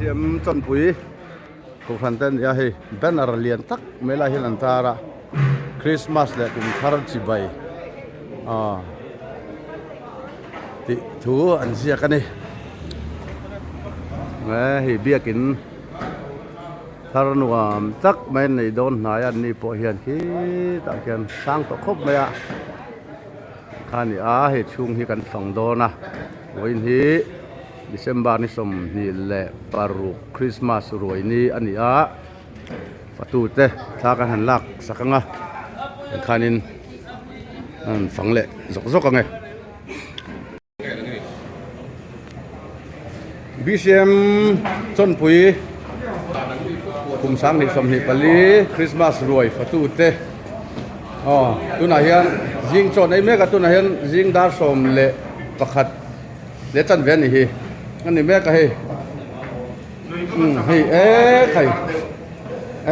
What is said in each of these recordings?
BCM chawnpui kohhran te ania hei banner lian tak mai lai hian an tar a Christmas leh kum thar chibai aw tih thu an ziak a ni hei biakin thar nuam tak mai an nei dawn hnai a an ni pawh hian khitah khian sang tawh khawp mai a kha a ni a hei chhung hi kan fang dawn a vawiin hi. December ni 26 Christmas ruai ni a ni a, fatute thla kan han lak sak ang a, tikhanin an rawn fang leh zawk zawk ang e. BCM Chawnpui kum 2024 Christmas ruai fatute aw tunah hian zing chaw nei mek a, tunah hian zing dar 11. Le chan ve a ni hi a ni mek a hei umm hei e khai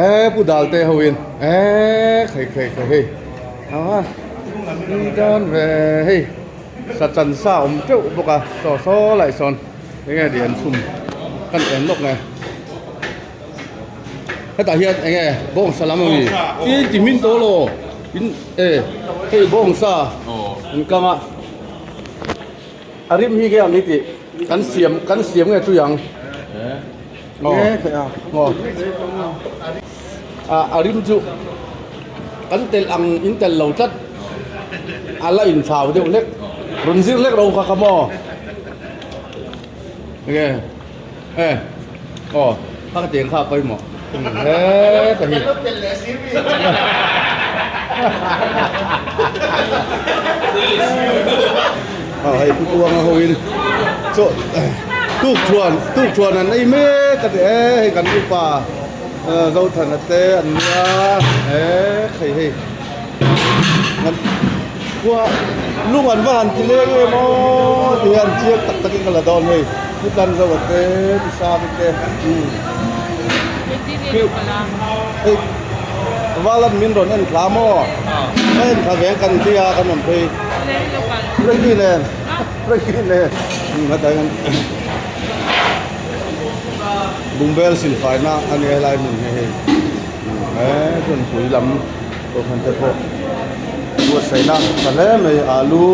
e pu dal te ho in e khai khai khai hei a ni dawn ve hei sa chan sa awm teuh bawk a saw saw lai sawn enge ni an chhum kan en lawk nge hetah hian enge bawngsa lam a mi tin ti hmin tawh lo in e hei bawngsa an kang a. A rim hi nge ang i tih? Kan siam kan siam nge tui ang? Aw aw a a rim chu kan telh ang in telh lo tlat a la in thau deuh hlek rawn zir hlek ro kha kha maw nge e aw kha ka tiang kha a pawimawh he ka hi aw hei pu tuanga ho in chaw tuk thuan tuk thuan an ei mek a ti e hei kan upa Zothana te an nia e hei hei khua lung an va han ti leng em aw ti hian chiang tak takin ka la dawn hei pu tan zo a te pu sang te hei valan min rawn en thla maw ka en thla veng kan tia kan rawn phei Frankie nen Frankie nen hetah hian bungbel silfaina a nia helai hmun hi hei he chawnpui lam. Kohhran te pawh buatsaihna tha hle mai alu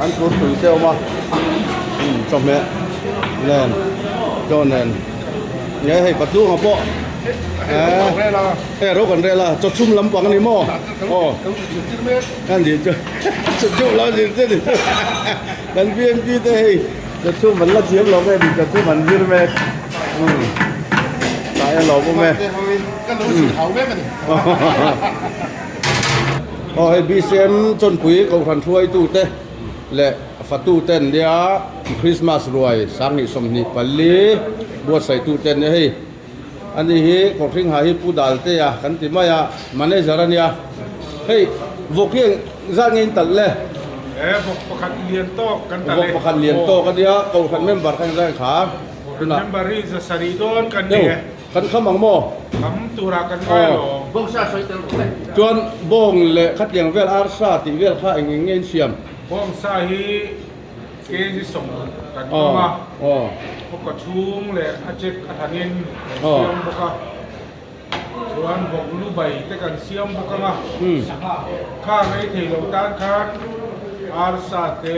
an tur tui te a awm a chawhmeh nen chaw nen nge hei patlunga pawh eh ro kan rel a chaw chhum lampang a ni maw aw kan zir chu chaw chhum lam zir che ni kan bmp te hei chaw chhum an la thiam lo nge ni chaw chhum an zir mek tlai a lawm awm e. Aw hei BCM Chawnpui Kohhran hruaitute leh fatute an nia Christmas ruai 2024 buatsaitute an nia hei ani hi Kawrhringha hi Pu Daltea kan ti mai a manager a nia hei vawk hi eng zat nge in talh le? He vawk pakhat lian tawk kan talh e. Vawk pakhat lian tawk a nia Kohhran member kha engzat nge kha? Kohhran member hi zasarih dawn kan ni e. Kan kham ang maw? Kham turah kan ngai alawm. Bawng sa sawi tel rawh le. Chuan bawng leh khatiang vel arsa tih vel kha eng eng nge in siam? Bawng sa hi kg 60 kan hmang a, khaw chhung leh a check a thanin kan siam bawk a, chuan vawk lu bai te kan siam bawk ang a, kha ngei thei lo tan khan arsa te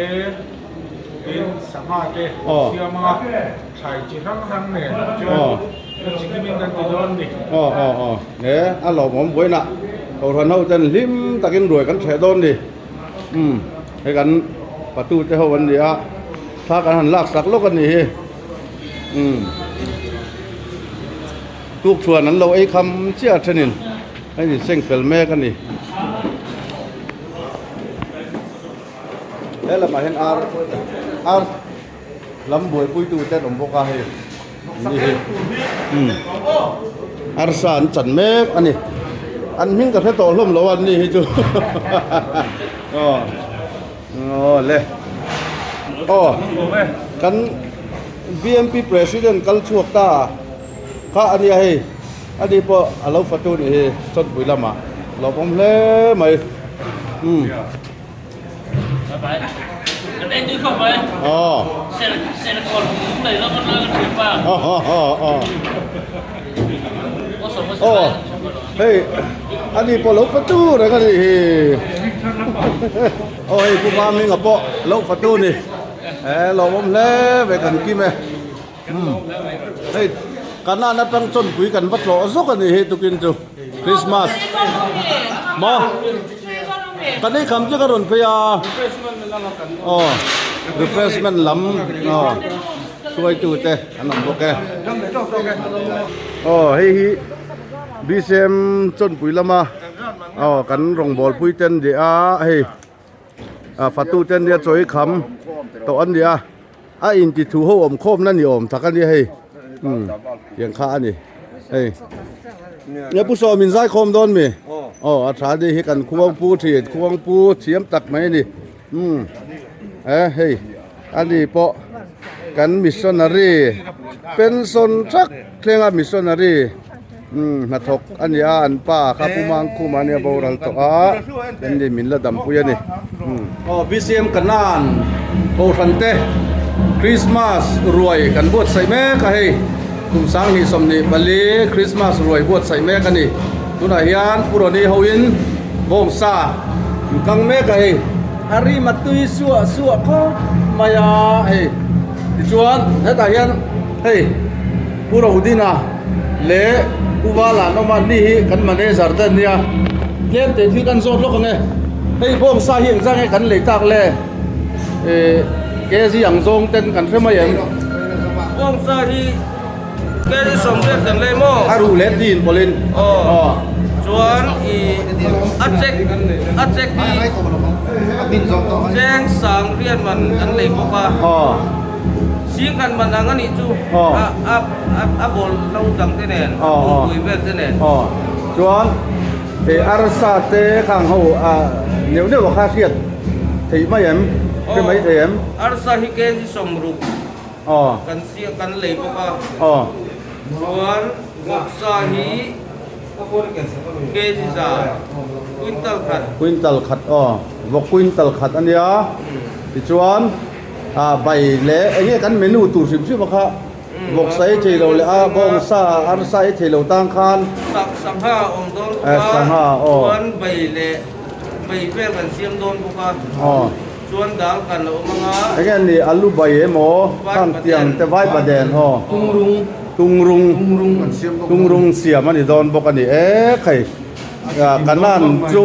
tin sangha te kan siam ang a. Thlai chi hrang hrang nen chuan ka chi kim in kan ti dawn ni. Aw aw aw he a lawmawm vawiinah Kohhran ho ten hlim takin ruai kan hreh dawn ni. Umm hei kan patu te ho an ni a thla kan han lak sak lawk a ni hi. Umm tuk chuan an lo ei kham chiah a thenin a inseng fel mek a ni. He lamah hian ar ar. Lam buaipuitu te an awm bawk a hei ni hi umm arsa an chan mek a ni an hming ka hre tawh hlawm lo a an ni hi chu aw aw le aw kan B_M_P president kal chhuak ta kha a nia hei a ni pawh a lo fatu a nih hi chawtpui lamah a lo awm hle mai umm. Aw. Aw hei ani pawh lo fatu reng a nih hi. Aw hei Pu Maminga pawh lo fatu ni. E lawmawm hle ve kan kim e. Hei kanan atang chawnpui kan va tlawh zawk a nih hi tukin chu Christmas maw kan ei kham chu ka rawn phei a aw refreshment lam aw hruaitu te an awm bawk e aw hei hi BCM chawnpui lama aw kan rawngbawlpui te an ni a hei. A fatu te ania chawi kham tawh an nia a inti thu ho awm khawm na ni awm tak a nia hei umm tiang kha a ni hei nge pu sawm in zai khawm dawn mi aw a tha ni hi kan khuang pu thin khuang pu thiam tak mai a ni umm e hei a ni pawh kan missionary pension thak thlenga missionary. Umm hnathawk a ni a an pa kha Pu Mangkhuma ania boral tawh a en ni min la dampui a ni umm. Aw BCM Kanan Kohhran te Christmas ruai kan buatsaih mek a hei kum 2024 Christmas ruai buatsaih mek a ni tunah hian Pu Rawni hoin bawngsa an kang mek a hei a rim a tui suah suah khawp mai a hei tichuan hetah hian hei Pu Rodina leh Pu Vala an awm a, ni hi kan manager te an nia, tlem teh thil kan zawt lawk ang e, hei bawngsa hi engzah nge kan lei tak le, eh kg ang zawng ten kan hre mai em? Bawngsa hi kg 80 kan lei maw? A ruh leh tin pawlhin. Aw, chuan i a check a check hi cheng sang riat man kan lei bawk a. Aw. Sing kan man ang a nih chu a a a bawl lo dang te nen a pui vel te nen. Aw chuan he arsa te khang ho a neuh neuh a kha hriat theih mai em hre mai thei em? Arsa hi kg 60 kan sia kan lei bawk a. Aw. Chuan vawksa hi kg 100 quintal khat. Quintal khat aw vawk quintal khat a nia tichuan. Ah bai leh eng nge kan menu tur hrim hrim a kha vawksa ei thei lo leh a bawngsa arsa ei thei lo tang khan Sangha a awm dawn bawk a sangha aw chuan bai leh bai vel kan siam dawn bawk a aw chuan dal kan a awm ang a eng nge ni alu bai emaw khang tiang te vai paden aw Tungrung tungrung tungrung an siam bawk tungrung siam a ni dawn bawk a ni e khai. Kanan chu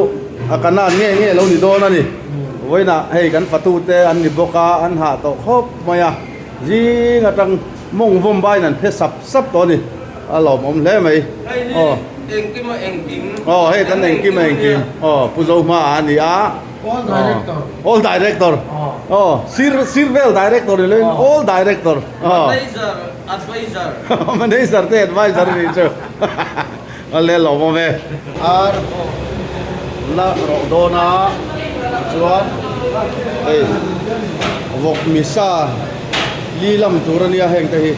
a kanan nge nge lo ni dawn a ni. Vawiinah hei kan fatute an ni bawk a, an hah tawh khawp mai a, zing atang mawng vawm baiin an phe sap sap tawh a ni, a lawmawm hle mai. Hei hi engkim a engkim. Aw hei kan engkim a engkim. Aw Pu Zohma a ni a. All director. All director. Aw sir sir vel director ni loin all director. Manager advisor. Manager te advisor ni chu. A le lo awm e. Ar la rawh dawn a chuan hei vawk misa li lam tur a nia heng te hi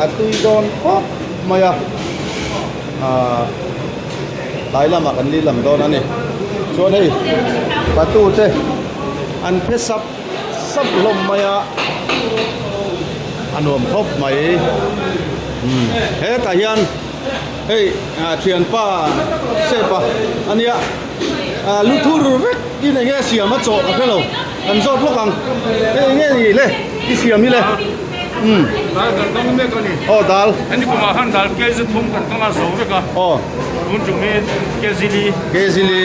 a tui dawn khawp mai a ahh tlai lamah kan li lam dawn a ni chuan hei patu te an phe sap sap hlawm mai a a nuam khawp mai umm hetah hian. Hei thianpa Sepa a nia lu thur vek in enge a siam a chawh ka hre lo kan zawt lawk ang hei enge ni le i siam hi le umm Dal kan kang mek a ni. Aw dal. Hemi kumah khan dal kg thum kan kang a zo vek a. Aw. Tun tum hi kg li. Kg li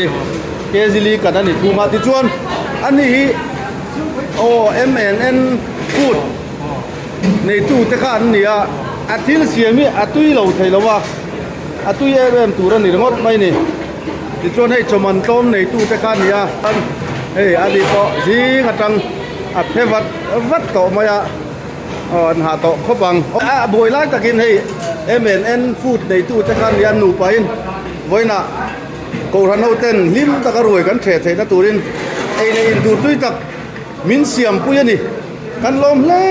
kg li kan a ni thung a tichuan ani hi aw MNN food. Neitu te kha an ni a, a thil siam hi a tui lo thei lo a, a tui em em tur a ni ringawt mai ni. Tichuan hei chawman tlawm neitu te kha a ni a, hei a ni pawh zing atang a phe vat vat tawh mai a, aw an hah tawh khawp ang. A buai lai takin hei MNN food neitu te kha a ni a, nupain vawiinah Kohhran ho ten hlim taka ruai kan hreh theihna turin ei leh in tur tui tak min siampui a ni. Kan lawm hle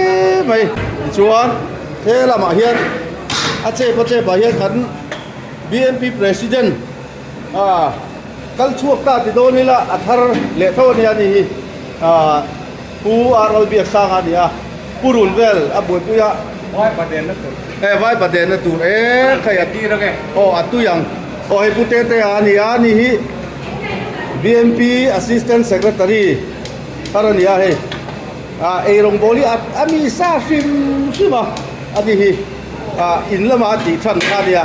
mai. Tichuan he lamah hian a chep a chepah hian kan BNP President ah kal chhuak ta ti dawn ila a thar leh tho a nia ni hi ah. Pu RL Biaksanga a ni a, Pu Run vel a buaipui a. Vai padenna tur. E vai padenna tur e khai a tir ange. Aw a tui ang. Aw hei Pu Tetea a ni a, ni hi BMP Assistant Secretary thar a ni a hei. Ah eirawng bawl hi a mi sa hrim hrim a a ni hi. Ah in lamah a tih than kha a nia,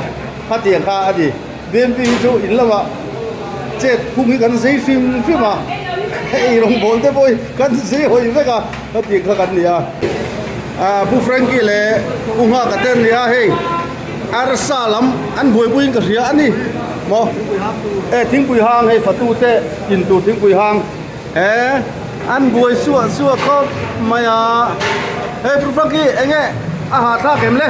khatiang kha a ni. BMP hi chu in lamah chet phung hi kan zei hrim hrim a, ei rawngbawl te pawh hi kan zei hawi vek a, hetiang kha kan ni a. Ah Pu Frankie leh Pu Nghaka te an ni a, hei arsa lam an buaipuiin ka hria a ni maw? E thingpui hang hei fatu te in tur thingpui hang e an buai suah suah khawp mai a. Hei Pu Frankie eng nge a hahthlak em le?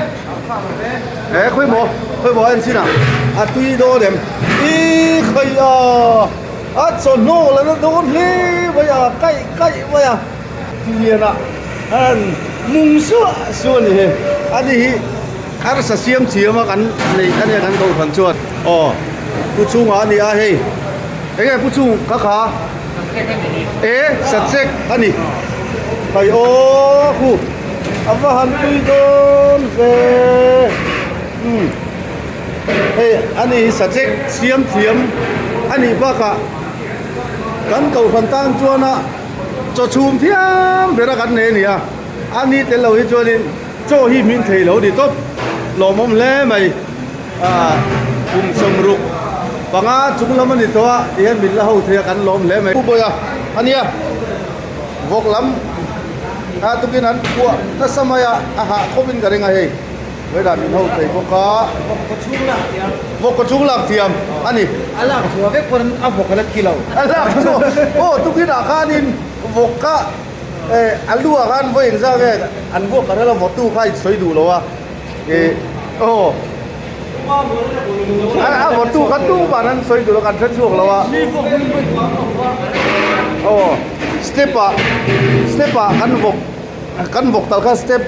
He khawi maw khawi maw a en chin ah a tui dawn em i khawi a a chawhnu la na dawn hle mai a kaih kaih mai a tilian ah an mung suah suah a ni hei a ni hi arsa siam thiam a kan neih a nia kan kohhran chuan aw pu chhungah a ni a hei eng nge pu chhung kha kha e sachek a ni khawi aw khu. A va han pui dawn ve umm hei a ni hi subject siam thiam a nih bakah kan kohhran tan chuan a chaw chhum thiam ber a kan nei a ni a a ni tel lo hi chuanin chaw hi hmin thei lo a ni tawp lawmawm hle mai ah kum sawmruk panga chung lam a ni tawh a tihian min la ho thei a kan lawm hle mai. Pu Bawia a nia. Vawk lam a tukin an kuah nasa mai a, a hah khawp in ka ring a hei vawilah min ho thei bawk a. Vawk kaw chhung lak thiam. Vawk kaw chhung lak thiam a ni. A lak chhuah vek pawn a vawk a la thi lo. A lak chhuah aw tukin ah khanin vawk kha eh a lu ah khan vawi engzah nge an vuak ka rel a vawtu kha a insawi duh lo a eh aw a vawtu kha tumah an sawi duh lo kan hre chhuak lo a aw step ah step ah kan vawk kan vawk tal kha step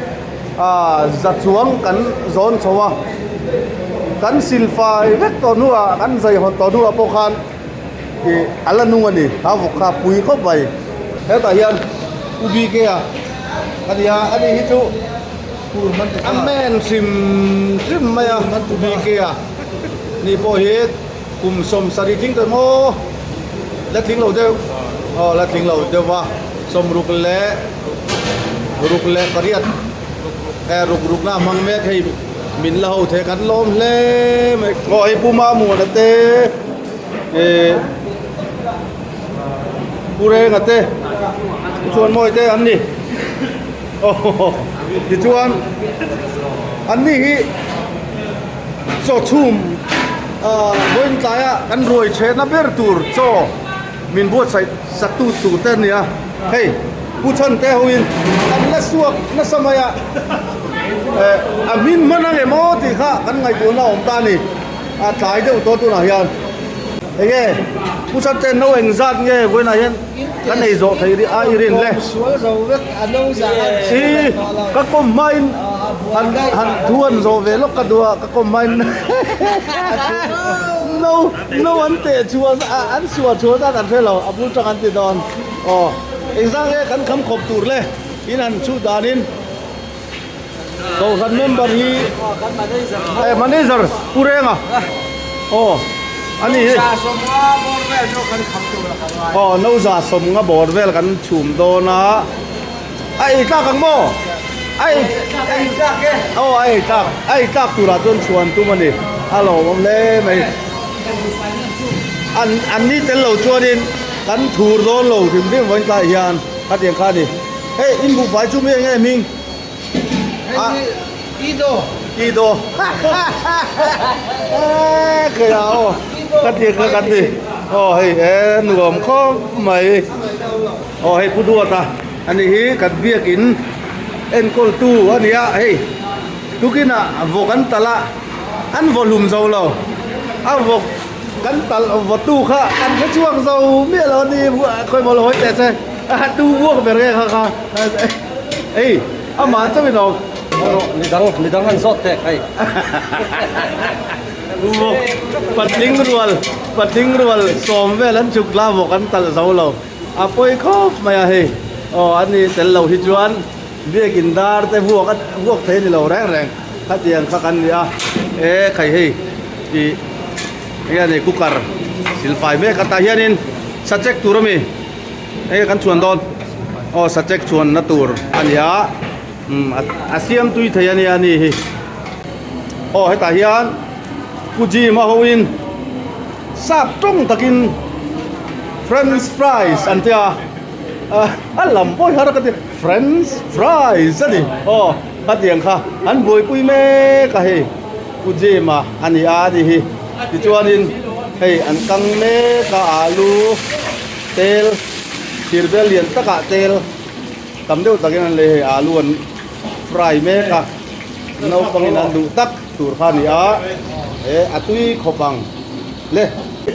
ah za chuang kan zawn chho a kan silfai vek tawh hnuah kan zai hawn tawh hnuah pawh khan ih a la nung a ni a vawk kha pui khawp mai hetah hian u B K a a ni a ani hi chu. A men hrim hrim mai a BK a ni pawh hi kum 70 tling tawh maw la tling lo deuh aw la tling lo deuh va 60 leh ruk leh pariat eh ruk ruk na hmang mek hei min la ho thei kan lawm hle mai aw hei Pu Mamuana te eh Pu Renga te Pu Chhuanmawia te an ni. Tichuan an ni hi chaw chhum vawiin tlaia kan ruai chhehna ber tur chaw min buatsaih sak tu tur te a ni a, hei Pu Chhante hoin an la suak nasa mai a, a hmin hman ang em aw tih kha kan ngaihtuahna a awm ta a ni, a tlai deuh tawh tunah hian. Enge Pu Chhante no engzat nge vawiinah hian Kan ei zawh theih rih a i rin le. I ka kawm hmain han han thu an zawh ve lawk ka duh a ka kawm hmain no no an teh chuan an suah chuan an hre lo a bul tang an ti dawn aw engzah nge kan kham khawp tur le in han chhuh danin Kohhran member hi eh manager Pu Renga aw a ni hi aw no za sawmnga bawr vel kan chhum dawn a a ei tlak ang maw a ei aw a ei tlak a ei tlak turah chuan chhuan tum a ni a lawmawm hle mai an an ni tel lo chuanin kan thur dawn lo hrim hrim vawiin tlaiah hian khatiang kha a ni. Hei in buhfai chu mi enge hming? Hei hi Ido. Ido. Kei a aw. Ka ti ka kan ti. Aw hei e nuam khawp mai. Aw hei Pu Duata ani hi kan biakin enkawltu a nia hei tukinah vawk an talh a an vaw hlum zo lo a vawk kan talh vawtu kha an hre chhuak zo miah lo a ni khawi maw lo hawi teh che. A tu vuak ber nge kha kha ei amah chauhin awm. Midang midang an zawt teh hei. Vawk patling rual patling rual sawm vel an chuk la vawk an talh zo lo a pawi khawp mai a hei. Aw an ni tel lo hi chuan biakin dar te vuak a vuak thei a ni lo reng reng khatiang kha kan ni a e khai hei ih enge ni cooker silfai mek a tah hianin sachek tur a mi enge kan chhuan dawn aw sachek chhuanna tur a ni a umm a siam tui thei a nia ni hi aw hetah hian Pu Jim a hoin sap tawng takin French fries an tia a lam pawh hi har ka ti French fries a ni aw khatiang kha an buaipui mek a hei Pu Jim a a ni a ni hi tichuanin hei an kang mek a alu tel thir bel lian takah tel tam deuh takin an lei hei alu an fry mek a naupangin an duh tak tur kha a ni a he a tui khawp ang le.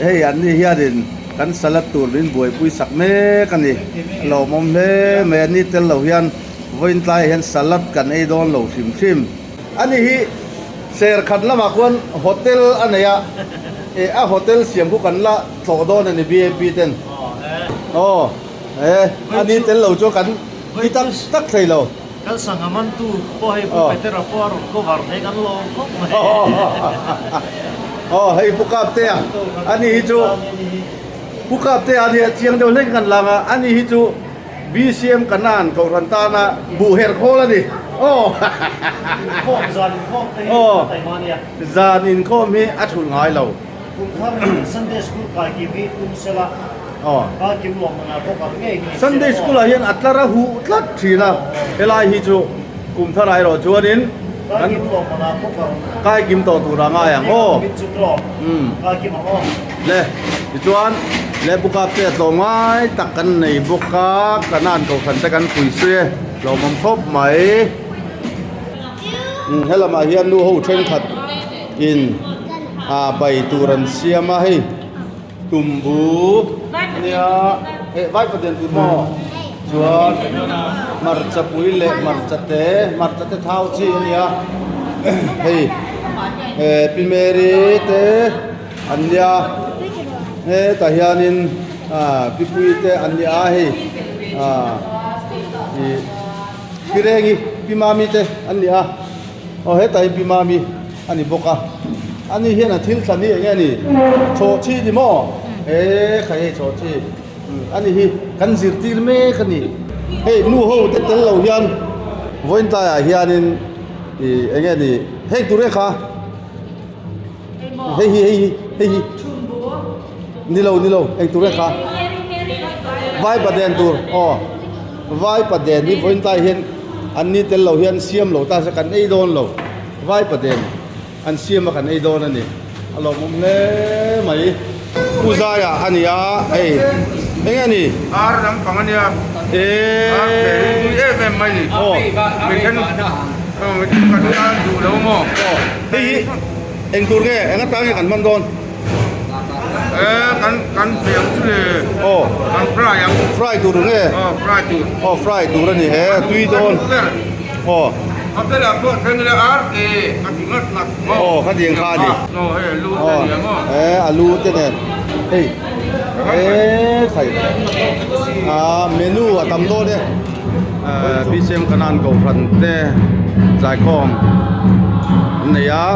Hei an ni hianin kan salad tur min buaipui sak mek a ni a lawmawm hle mai a ni tel lo hian vawiin tlaiah hian salad kan ei dawn lo hrim hrim. A ni hi ser khat lamah khuan hotel a nei a eh a hotel siam khu kan la tlawh dawn a ni B_A_P ten aw he a ni tel lo chu kan ti tak tak thei lo. Kan sangha mantu pawh hei Pu Petera pawh a rawn cover thei kan lawm khawp mai. Aw hei Pu Kaptea ani hi chu Pu Kaptea ani a chiang deuh hlek kan lang a ani hi chu BCM Kanan Kohhran tana buh herh khawl a ni. Aw Inkhawm zan inkhawm te hi a taima a nia. Zan inkhawm hi a thulh ngai lo. Kum thar hi Sunday School kai kim hi tum sela. Aw. Kai kim lawm mana bawk ang ngei hi. Sunday School ah hian a tlar a huh tlat thin a, helai hi chu kum thar ah erawh chuanin Kai kim lawm mana bawk ang. Kai kim tawh tur a ngai ang aw. Min chu tlawm. Kai kim ang aw. Le, tichuan le bukap te a tlawm ngai tak kan nei bawk a, Kanan Kohhran te kan pui sui e, tlawmawm khawp mai. Helamah hian nu ho thenkhat in ah bai tur an siam a hei tumbu ania eh vai pathian tur maw chuan hmarcha pui leh hmarcha te hmarcha te thau chi ania hei eh pi mary te an nia hetah hianin ah pi pui te an nia a hei ah ih pi rengi pi mami te an ni a aw hetah hi pi mami. A ni bawk a, ani hian a thil thlan hi eng nge ni? Chawhchhi ni maw? E khai hei chawhchhi ani hi kan zirtir mek a ni. Hei nu ho te tel lo hian vawiin tlaiah hianin ih eng nge ni hei tur e kha hei hi hei hi hei hi ni lo ni lo eng tur e kha vaipa den tur aw vaipa den hi vawiin tlaiah hian an ni tel lo hian siam lo ta se kan ei dawn lo. Vai paden an siam a kan ei dawn a ni. A lawmawm hle mai. Pu Zaia a ni a, hei eng nge ni? Ar lampang a nia. Ar ke hi tui em em mai ni. Mi then mi then kan tan duh lo maw? Hei hi eng tur nge? Eng atang nge kan hman dawn? E kan kan hmel chu le. Aw. Kan fry ang. Fry tur nge? Aw fry tur. Aw fry tur a ni he tui dawn. Aw. A bela pawh then ila ar ke ka ti ngat ngat maw. Aw kha tiang kha a ni. Aw hei alu te nia maw. E alu te nen hei e khai a menu a tam dawn e. Bcm Kanan Kohhran te zaikhawm an nei a.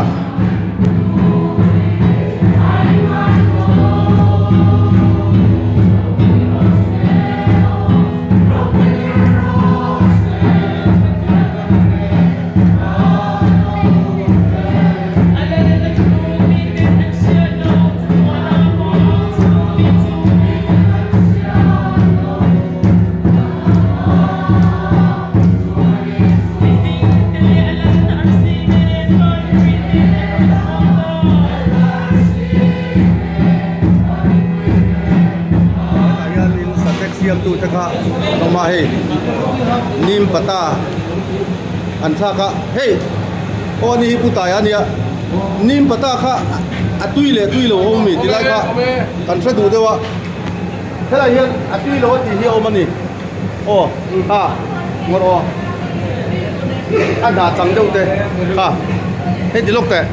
Hetah hianin satek siamtute kha an awm a hei nim pata an thlak a hei aw ani hi pu taia a nia nim pata kha a tui leh tui lo a awm a mi tilai kha kan hre duh deuh a. Helai hian a tui lo a tih hi a awm a ni. Aw ha ngawr aw a hna chang deuh te kha hei ti lawk teh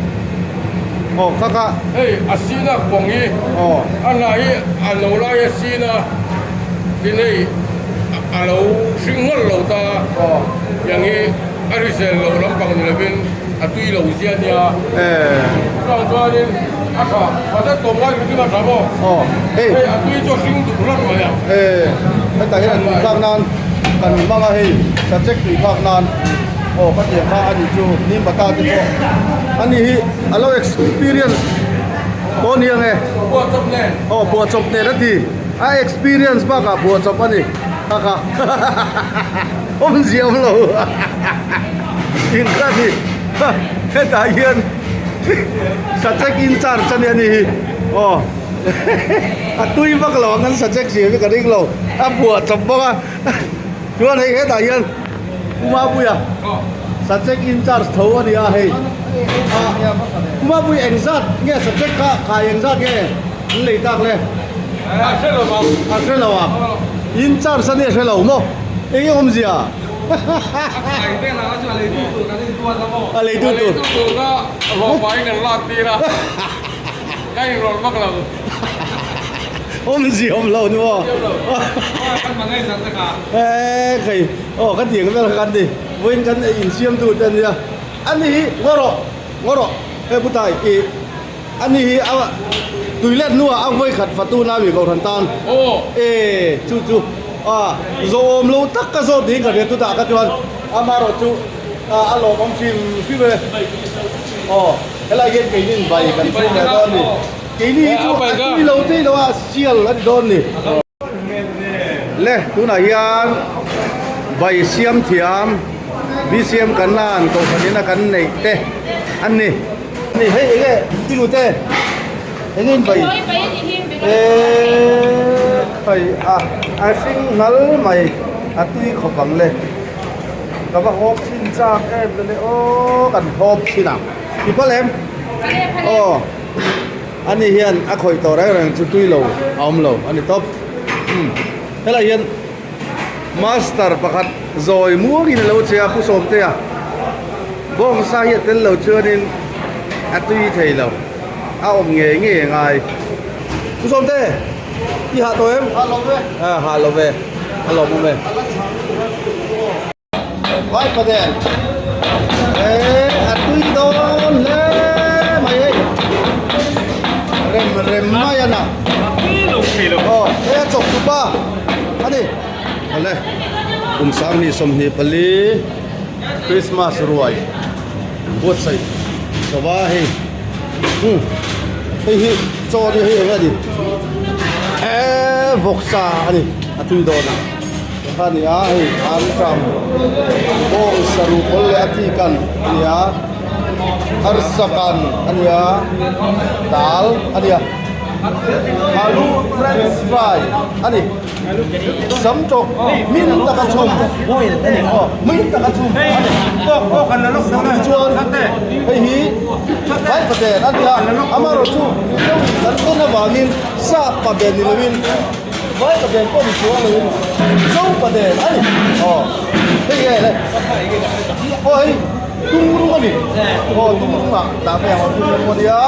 aw kha kha. Hei a sin a kawng hi aw a hna hi a no lai a sin a tin hei a lo hring ngawlh lo ta a, tiang hi a hrisel lo lampang ni lovin a tui lo zia nia. Chuvang chuanin a tha, tha zet tawm ngai hrim hrim a tha maw? Hei a tui chu a hring duh hlawt mai a. Hetah hian a tui thlak nan kan hmang a hei sachek tui thlak nan aw ka tiang kha a ni chu nimbata te pawh a ni hi a lo experience pawh a ni ang e. Phuahchawp nen. Aw phuahchawp nen a ti. A experience bakah phuahchawp a ni kha kha awmzia awm lo in kha ni hetah hian sachek in charge a nia ni hi aw a tui vak lo ang kan sachek siam hi ka ring lo a phuahchawp bawk a chuan hei hetah hian Pu Mapuia sachek in charge tho a ni a hei Pu Mapui engzat nge sachek kha khai engzat nge An lei tak le. A hre lo ang. A hre lo ang. In charge a nia hre lo maw? Eng eng awmzia? A kai vel ang a chu a leitu tur kan intuat a maw? A leitu tur. A leitu tur kha rawhfaiin kan lak tir a. Ka inrawlh vak lo. Awmzia awm lo ni maw? Awmzia awm lo. Kan manager te kha. Eee khei aw ka tiang vel kha kan ti. Vawiin kan insiamtu te ania. Ani hi ngaw rawh ngaw rawh he putai i. Ani hi a tui let hnuah a vawi khat fatu na mi kohhran tan e chu chu a zawhawm lo tak ka zawt niin ka hria chutah kha chuan amaherawh chu a lawmawm hrim hrim e aw helai hian keini in bai kan chhung leh dawn ni keini hi chu a tui lo tei lo a sial a ni dawn ni. Le tunah hian bai siam thiam BCM Kanan kohhran ina kan neih te an ni. Ni hei enge i te enge in bai eee khai a a hring nal mai a tui khawp ang le ka va hawp chhin chak em le aw kan hawp chhin ang i pal em aw ani hian a khawih tawh reng reng chu tui lo a awm lo a ni tawp helai hian Master pakhat zawi muangin a lo che a, Pu Sawmtea bawngsa hi a tel lo chuanin a tui thei lo, a awm ngei ngei a ngai. Pu Sawmte, i hah tawh em? Hah lo ve. A hah lo ve, a lawmawm e. Vai paden, e a tui dawn hle mai hei, rem rem mai a na. A tui lo thei lo. Aw, hei a chawp tupa. Ani awle kum 24 Christmas ruai buatsaih chawva hei umm hei hi chaw ani hei eng ani eee vawksa ani a tui dawn a kha ani a hei anṭam bawng saruh pawl leh a chi kan ani a arsa kan ani a dal ani a. Alu french fry a ni sam tawk hmin taka chhum a ni aw hmin taka chhum a ni tichuan hei hi vai paten a ni a amaherawh chu mizo in kan en avangin sap paten ni lovin vai paten pawh ni chuang lovin zo paten a ni aw hei nge le aw hei. Tungrung a ni. Aw tungrung ah dah mai ang aw tungrung a nia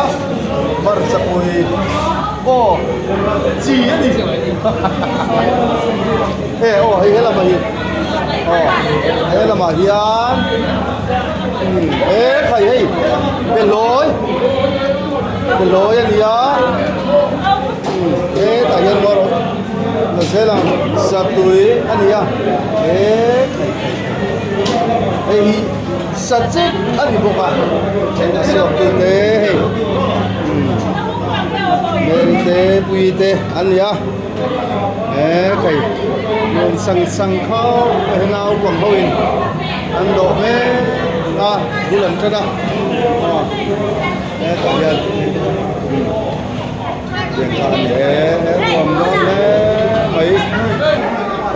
hmarcha pui aw chi a ni e aw hei helamah hi aw helamah hian e khai hei behlawi behlawi a nia hetah hian maw zelah satui a ni a e khai khai. Hei hi sachek a ni bawk a a siam tu te hei Mary te Puii te an ni a he hei nuam sang sang khauh a he naupang ho in an dawh mek a bul an tan a aw hetah hian tiang kha a ni e nuam dawn hle mai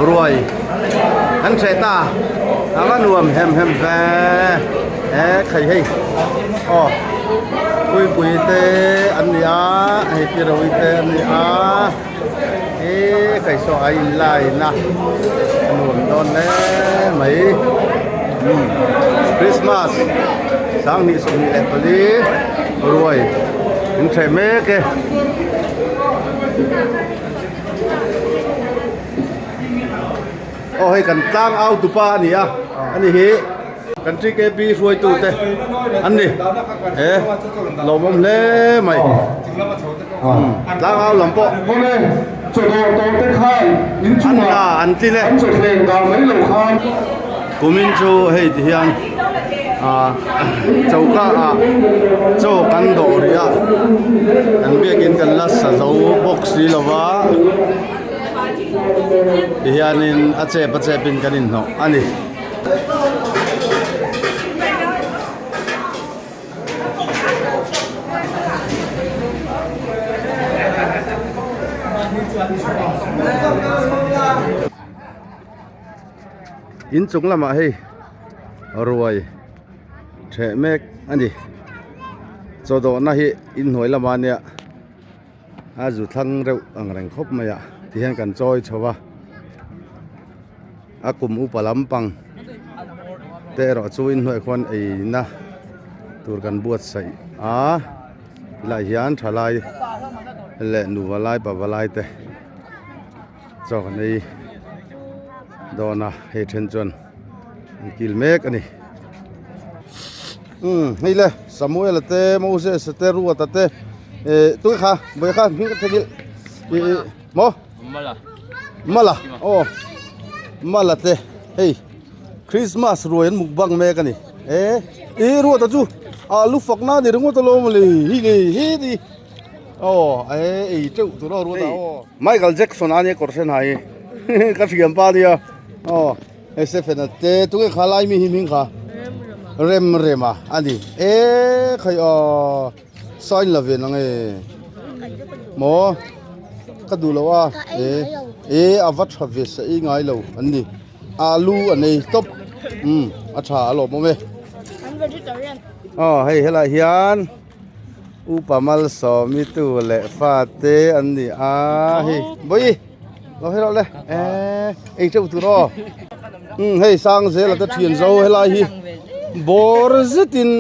ruai. An hreh ta a va nuam hem hem ve he khai hei aw puipui te an ni a hei pirawi te an ni a he khai saw a in line a a nuam dawn hle mai umm Christmas 2024 ruai an hreh mek e. Aw hei kan tlang au tupa a ni a, ani hi kan TKP hruaitu te an ni. He lawmawm hle mai. Tlang au lam pawh an la an tlin e. Kumin chu hei ti hian ah choka ah chaw kan dawh rih a, kan biakin kan la sa zo bawk si lo va. Tihianin a chep a chepin kan inhnawh a ni. In chung lamah hei ruai theh mek a ni. Chaw dawhna hi inhnuai lamah nia. A zu thlang reuh ang reng khawp mai a tihian kan chawi chho a a kum upa lampang te erawh chu inhnuai khuan eina tur kan buatsaih a tilai hian thalai leh nuva lai pava lai te chaw kan ei dawn a hei then chuan an kil mek a ni. Umm hei le Samuel a te Moses a te Ruata te eh tui kha vawi kha hming ka thengilh ih ih maw Mala Mala aw Mala te hei Christmas ruai an mukbang mek a ni eh ih Ruata chu alu fak na ni ringawt alawm le hi le hi ni aw eh ei teuh tur aw Ruata aw Michael Jackson a nia kawr sen ha hi ka thiam pa nia aw. Hei Stephen a te tunge kha lai mi hi hming kha rem rem a ani e khai aw sign la ve nang e maw ka duh lo a e e a va tha ve sa i ngai lo an ni alu a nei tawp um a tha a lawm awm e aw hei helai hian Upa Malsawmi tu leh fate an ni a hei bawi lo hei rawh le eh ei teuh tur aw um hei sang zela te thian zo helai hi bawr zetin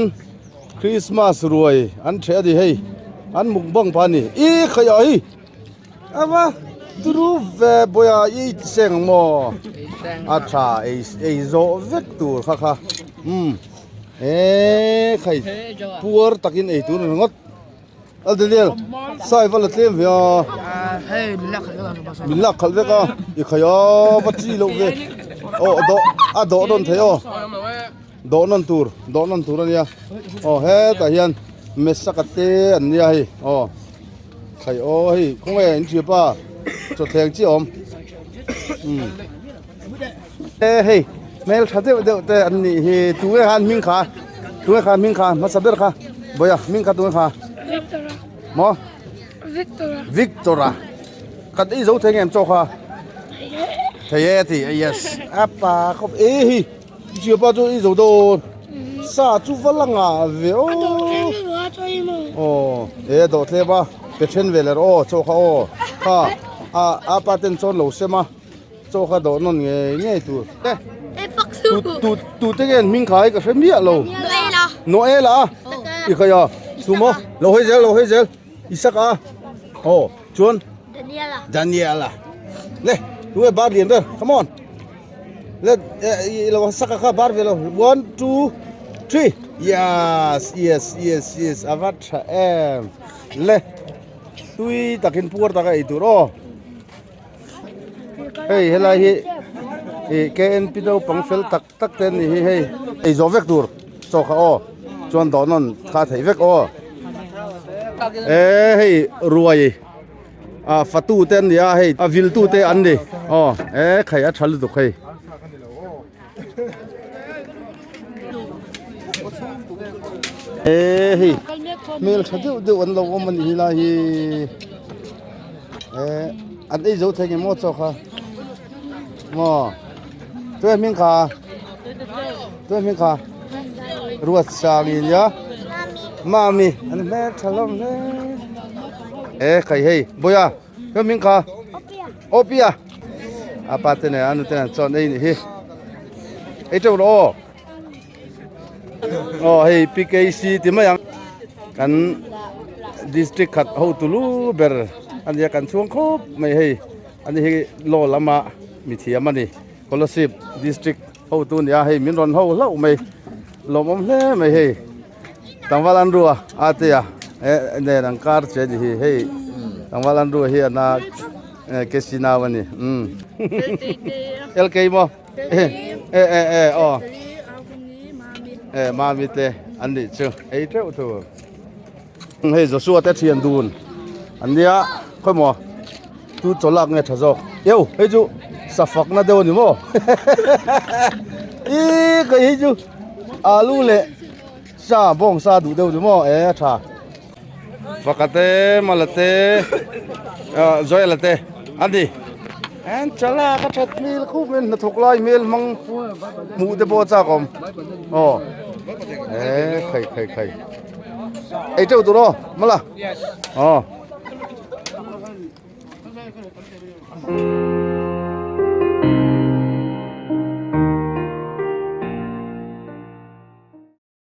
Christmas ruai an theh a ni hei an mukbang pah a ni i khai ah hi Ava turu ve bawia i seng ang maw a tha ei ei zawh vek tur kha kha umm eee khai puar takin ei tur ringawt a Daniel sai va la tlem ve a min lak khalh vek a i khai a va chi loh ve aw dawh a dawh nawn thei aw dawh nawn tur dawh nawn tur a nia aw hetah hian mesaka te an nia hei aw. Khai aw hei khawnge in thiam pa chawthleng chi awm um e hei hmel tha deuh deuh te an nih hi tunge khan hming kha tunge kha hming kha hmasa ber kha bawia hming kha tunge kha maw Victora Victora kan ei zo thei ngem chaw kha thei e ti yes apa khawp e hi Chiu pa chu i zo dawn sa chu va la ngah ve aw aw e dawh tlem a pe then ve leh rawh aw chaw kha aw kha a a pa ten chawn lo sem a chaw kha dawh nawn ngei ngei tur e tu tu tu te nge an hming kha hi ka hre miah lo Noel a i khaih a tu maw lo hawi zel lo hawi zel Isaka a aw chuan Daniel a le tunge bar lian ber come on. Let eh lo saka kha bar ve lo 1 2 3 yes yes yes yes ava tha em le tui takin puar taka ei tur aw hei helai hi ih KNP naupang fel tak tak te an ni hi hei ei zawh vek tur chaw kha aw chuan dawh nawn kha theih vek aw e hei ruai. Ah fatu te an ni a hei a vil tu te an ni aw e khai a tha lutuk hei. E hei hmel tha deuh deuh an lo awm a nih hi lai hi e an ei zo thei nge maw chaw kha maw tuai hming kha tuai hming kha ruat sang i nia mami an hmel tha hlawm hle. E khai hei boya ka ming kha opia apa te ne anu te chon ei ni hi ei teuh rawh aw aw hei PKC ti mai ang kan district khat ho tulu ber ania kan chhuang khawp mai hei ani hi law lama mithiam ani. Kolasib district hotu a ni a hei min rawn ho hlauh mai lawmawm hle mai hei tlangval an rua a te a eh nen an kar che ni hi hei tlangval an rua hi ana kc nau a ni umm lk maw eh eh eh aw eh mami te an nih chu ei teuh tur. Hei Joshua te thian dun an nia khawi maw tu chaw lak nge tha zawk eu hei chu safak na deuh a ni maw ih kei hi chu alu leh sa bawng sa duh deuh a ni maw e a tha faka te mala te ah joel te a ni an chaw lak a that hmel khup mai hnathawk lai hmel hmang hmuh te pawh a chak awm aw e khai khai khai. Ei teuh tur aw mala. Aw.